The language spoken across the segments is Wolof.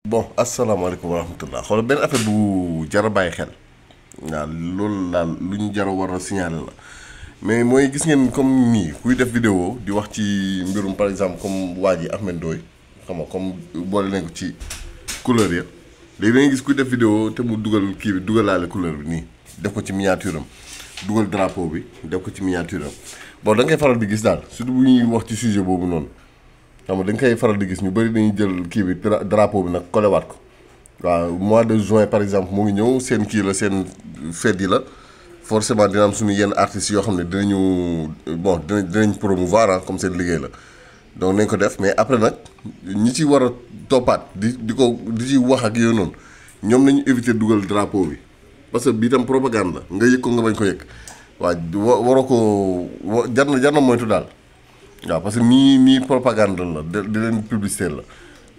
bon asalaamaaleykum wa rahmatullah xoolal benn affaire bu jar a bàyyi xel waaw loolu daal lu ñu jar a war a signaler la mais mooy gis ngeen comme nii kuy def vidéo di wax ci mbirum par exemple comme waa ji Ahmed Ndoye xam nga comme boole nañ ko ci couleur ya léegi da ngay gis kuy def vidéo te mu dugal kii bi dugalaale couleur bi nii def ko ci miniature am dugal drapeau bi def ko ci miniature am bon da ngay faral di gis daal surtout bu ñuy wax ci sujet boobu noonu. xam nga dañ koy faral di gis ñu bëri dañuy jël kii bi drapeau bi nag kolewaat ko waaw mois de juin par exemple mu ngi ñëw seen kii la seen fête yi la forcément dina am suñu yenn artistes yoo xam ne dinañu bon dinañ promouvoir comme seen liggéey la donc nañ ko def mais après nag ñi ci war a toppaat di ci wax ak yooyu noonu ñoom nañu éviter dugal drapeau bi parce que bii tam propagande la nga yëg ko nga bañ ko yëg waaw waroo ko jar na moytu daal. waaw parce que nii propagande la di leen publicité la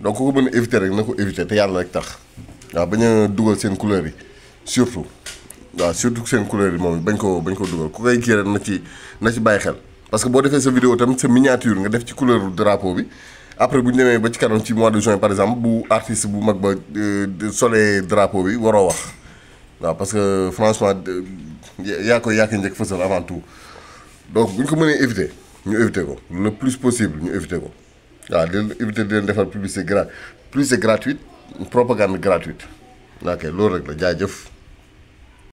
donc ku ko mën a éviter rek na ko éviter te yàlla rek tax waaw bañ a dugal seen couleur yi surtout waaw surtout seen couleur yi moom bañ ko dugal ku koy kii rek na ci bàyyi xel. parce que boo defee sa vidéo tamit sa miniature nga def ci couleur drapeau bi après bu ñu demee ba ci kanam ci mois de juin par exemple bu artiste bu mag ba solee drapeau bi waroo wax waaw parce que franchement yaa koy njëkk fësal avant tout donc bu ñu ko mënee éviter. ñu éviter ko le plus possible ñu éviter ko waaw di leen éviter di leen defal publicité gratuite propagande gratuite ok loolu rek la jaajëf.